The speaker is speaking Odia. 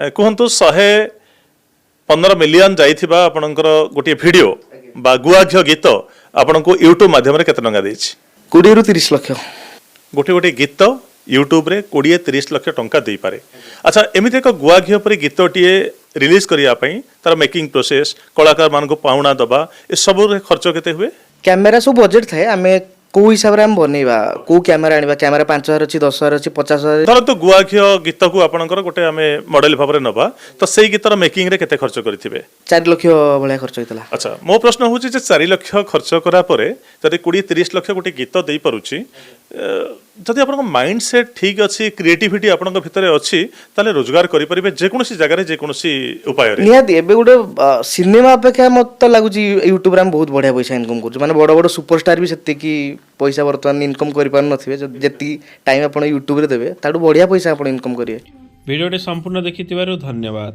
କୁହନ୍ତୁ, 115 ମିଲିୟନ ଯାଇଥିବା ଆପଣଙ୍କର ଗୋଟିଏ ଭିଡ଼ିଓ ବା ଗୁଆ ଘିଅ ଗୀତ ଆପଣଙ୍କୁ ୟୁଟ୍ୟୁବ ମାଧ୍ୟମରେ କେତେ ଟଙ୍କା ଦେଇଛି? 20ରୁ 30 ଲକ୍ଷ। ଗୋଟେ ଗୋଟେ ଗୀତ ୟୁଟ୍ୟୁବରେ 20-30 ଲକ୍ଷ ଟଙ୍କା ଦେଇପାରେ। ଆଚ୍ଛା, ଏମିତି ଏକ ଗୁଆ ଘିଅ ପରି ଗୀତଟିଏ ରିଲିଜ୍ କରିବା ପାଇଁ ତାର ମେକିଂ ପ୍ରୋସେସ୍, କଳାକାରମାନଙ୍କୁ ପାଉଣା ଦେବା, ଏସବୁରେ ଖର୍ଚ୍ଚ କେତେ ହୁଏ? କ୍ୟାମେରା ସବୁ ବଜେଟ୍ ଥାଏ। ଆମେ କୋଉ ହିସାବରେ ଆମେ ବନେଇବା, କୋଉ କ୍ୟାମେରା ଆଣିବା। କ୍ୟାମେରା 5000 ଅଛି, 10,000 ଅଛି, 50,000। ଧରନ୍ତୁ, ଗୁଆ ଘିଅ ଗୀତକୁ ଆପଣଙ୍କର ଗୋଟେ ଆମେ ମଡେଲ ଭାବରେ ନେବା, ତ ସେଇ ଗୀତର ମେକିଂରେ କେତେ ଖର୍ଚ୍ଚ କରିଥିବେ? 4 ଲକ୍ଷ ଭଳିଆ ଖର୍ଚ୍ଚ ହେଇଥିଲା। ଆଚ୍ଛା, ମୋ ପ୍ରଶ୍ନ ହେଉଛି ଯେ 4 ଲକ୍ଷ ଖର୍ଚ୍ଚ କଲା ପରେ ଯଦି 20-30 ଲକ୍ଷ ଗୋଟେ ଗୀତ ଦେଇପାରୁଛି, ଯଦି ଆପଣଙ୍କ ମାଇଣ୍ଡ ସେଟ୍ ଠିକ୍ ଅଛି, କ୍ରିଏଟିଭିଟି ଆପଣଙ୍କ ଭିତରେ ଅଛି, ତାହେଲେ ରୋଜଗାର କରିପାରିବେ ଯେକୌଣସି ଜାଗାରେ, ଯେକୌଣସି ଉପାୟରେ। ନିହାତି। ଏବେ ଗୋଟେ ସିନେମା ଅପେକ୍ଷା ମତେ ତ ଲାଗୁଛି ୟୁଟ୍ୟୁବରେ ଆମେ ବହୁତ ବଢ଼ିଆ ପଇସା ଇନକମ୍ କରୁଛୁ। ମାନେ ବଡ଼ ବଡ଼ ସୁପରଷ୍ଟାର ବି ସେତିକି ପଇସା ବର୍ତ୍ତମାନ ଇନକମ୍ କରିପାରୁନଥିବେ, ଯେତିକି ଟାଇମ୍ ଆପଣ ୟୁଟ୍ୟୁବରେ ଦେବେ, ତାଠୁ ବଢ଼ିଆ ପଇସା ଆପଣ ଇନକମ୍ କରିବେ। ଭିଡ଼ିଓଟି ସମ୍ପୂର୍ଣ୍ଣ ଦେଖିଥିବାରୁ ଧନ୍ୟବାଦ।